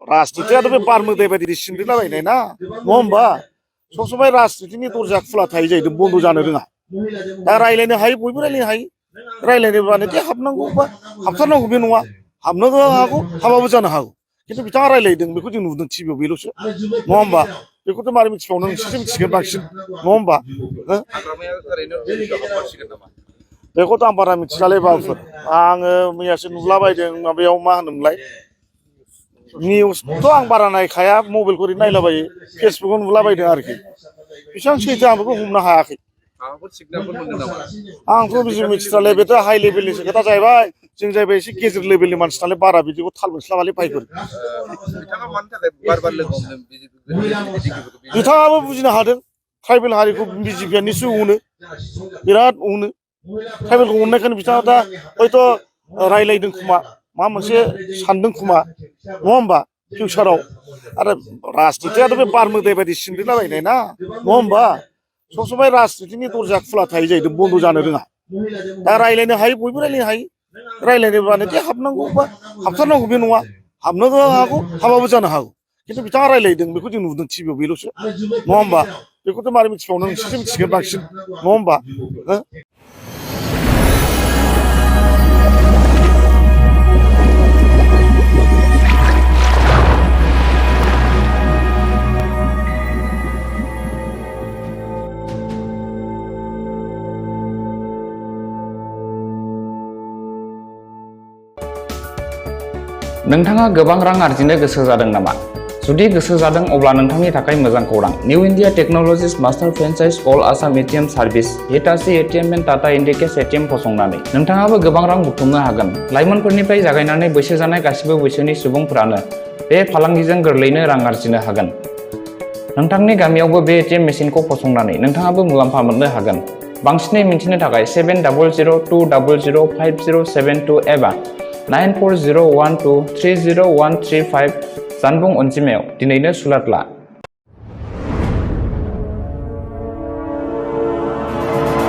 राजनितियाथ' बे बार मोदाय बायदि सिमब्रिलाबायनाय ना नङा होमबा सब समाय राजनितिनि दरजाया खुला थायो जाहैदों बन्द' जानो रोङा दा रायज्लायनो हायो बयबो रायज्लायनो हायो रायज्लायनोबानो दे हाबनांगौ बा हाबथारनांगौ बे नङा हाबनोबो हागौ हाबाबो जानो हागौ खिन्थु बिथाङा रायज्लायदों बेखौ जों नुदों टिभियाव बेल'सो नङा होमबा बेखौथ' मारै मिथिबावनो नोंसोरसो मिथिगोन बांसिन नङा होमबा बेखौथ' आं बारा मिथिलालै बाबुफोर आङो मैयासो नुलाबायदों माबायाव मा होनोमोनलाय निउसथ' आं बारा नायखाया मबाइलखौ ओरैनो नायलाबायो फेसबुकाव नुलाबायदों आरोखि बेसेबां सैथो आं बेखौ हमनो हायाखै आंथ' बिदि मिथिलालै बेथ' हाइ लेभेलनिसो खोथा जाहैबाय जों जाहैबाय एसे गेजेर लेभेलनि मानसि नालाय बारा बिदिखौ थाल मोनस्लाबालै भाइफोर बिथाङाबो बुजिनो हादों ट्राइबेल हारिखौ बिजेपिआ निस्सय अनो बिराद अनो ट्राइबेलखौ अननायखायनो बिथाङा दा हयथ' रायज्लायदों खोमा माबा मोनसे सानदों खोमा नङा होमबा फिउचाराव आरो राजनितियाथ' बे बार मोदाय बायदि सिमब्रिलाबायनाय ना नङा होमबा सब समाय राजनितिनि दरजाया खुला थायो जाहैदों बन्द' जानो रोङा दा रायज्लायनो हायो बयबो रायज्लायनो हायो रायज्लायनोबानो दे हाबनांगौ बा हाबथारनांगौ बे नङा हाबनोबो हागौ हाबाबो जानो हागौ खिन्थु बिथाङा रायज्लायदों बेखौ जों नुदों टिभियाव बेल'सो नङा होमबा बेखौथ' मारै मिथिबावनो नोंसोरसो मिथिगोन बांसिन नङा होमबा नोंथाङा गोबां रां आरजिनो गोसो जादों नामा? जुदि गोसो जादों अब्ला नोंथांनि थाखाय मोजां खौरां। New India technologies master franchise all Assam ATM service Hitachi ATM and Tata Indicash ATM फसंनानै नोंथाङाबो गोबां रां बुथुमनो हागोन। लाइमोनफोरनिफ्राय जागायनानै बैसो जानाय गासिबो बैसोनि सुबुंफोरानो बे फालांगिजों गोरलैयैनो रां आरजिनो हागोन। नोंथांनि गामियावबो बे एटिएम मेसिनखौ फसंनानै नोंथाङाबो मुलाम्फा मोननो हागोन। बांसिनै मिन्थिनो थाखाय 7002005072 एबा 9401230135 जानबुं अनजिमायाव दिनैनो सुलाद ला।